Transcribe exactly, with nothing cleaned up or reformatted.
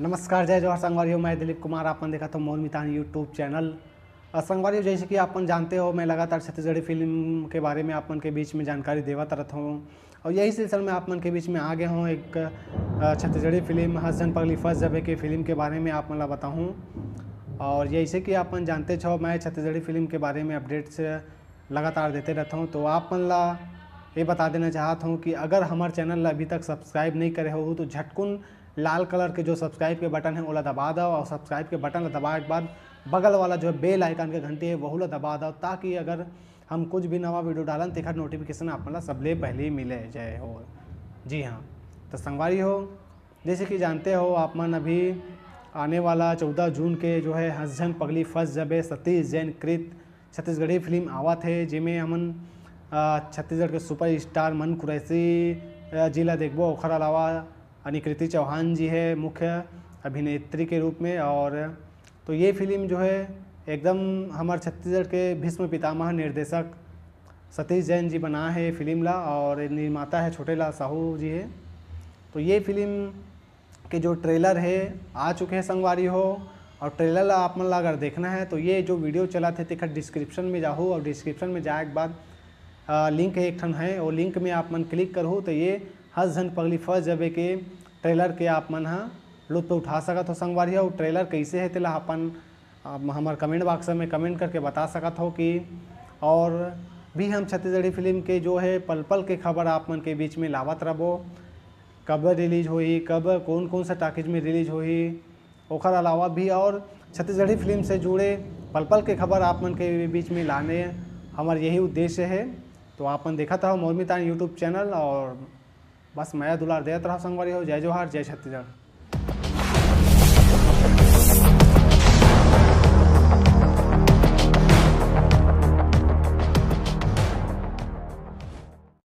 नमस्कार, जय जोहार संगवारी हो, मैं दिलीप कुमार, आप मन देखत हो मोर मितान YouTube चैनल। और संगवारी हो, जैसे कि आप मन जानते हो, मैं लगातार छत्तीसगढ़ी फिल्म के बारे में आप मन के बीच में जानकारी देवत रहत हूँ। और यही सिलसिला में आप मन के बीच में आ गया हूँ एक, अ, छत्तीसगढ़ी फिल्म हंस झन पगली फंस जबे के फिल्म के बारे में आप मन ला बताहूँ। और जैसे कि आप मन जानते छो, मैं छत्तीसगढ़ी फिल्म के बारे में अपडेट्स लगातार देते रहता हूँ। तो आप मन ला ये बता देना चाहत हूँ कि अगर हमारे चैनल ला अभी तक सब्सक्राइब नहीं करे हो तो झटकुन लाल कलर के जो सब्सक्राइब के बटन है, ओला दबा दो और सब्सक्राइब के बटन ला दबाए के बाद बगल वाला जो बेल आइकन के घंटी है, वहू ला दबा दो, ताकि अगर हम कुछ भी नवा वीडियो डालन, तेखर नोटिफिकेशन आप मन ला सबले पहले मिले। जय हो। जी हाँ, तो संगवारी हो, जैसे कि जानते हो आप मन, अभी आने वाला चौदह जून के जो है हंस झन पगली फंस जबे सतीश जैन कृत छत्तीसगढ़ी फिल्म आवत है, जेमे हमन, अ, छत्तीसगढ़ के सुपरस्टार मन कुरैशी, अ, जी ला देखबो। ओखर अलावा अनिकृति चौहान जी है मुख्य अभिनेत्री के रूप में। और तो ये फिल्म जो है एकदम हमार छत्तीसगढ़ के भीष्म पितामह निर्देशक सतीश जैन जी बना है फिल्म ला, और निर्माता है छोटे लाल साहू जी है। तो ये फिल्म के जो ट्रेलर है आ चुके हैं संगवारी हो, और ट्रेलर ला आप मन ला अगर देखना है तो ये जो वीडियो चलत है तेखर डिस्क्रिप्शन में जाहू, और डिस्क्रिप्शन में जाए के बाद, अ, लिंक है एक ठन है, वो लिंक में आप मन क्लिक करहू तो ये हंस झन पगली फंस जबे के ट्रेलर के आप मन ह लुत्फ उठा सकत हो संगवारी हो। ट्रेलर कैसे है तेला अपन, अ, हमर कमेंट बॉक्स में कमेंट करके बता सकत हो कि, और भी हम छत्तीसगढ़ी फिल्म के जो है पल पल के खबर आप मन के बीच में लावत रहबो, कब रिलीज होही, कब कौन कौन सा टॉकीज में रिलीज होही, ओखर अलावा भी और छत्तीसगढ़ी फिल्म से जुड़े पल पल के खबर आप मन के बीच में लाने हमर यही उद्देश्य है। तो आप मन देखत रहो मोर मितान YouTube चैनल, और बस मया दुलार देत रहो संगवारी हो। जय जोहार, जय छत्तीसगढ़।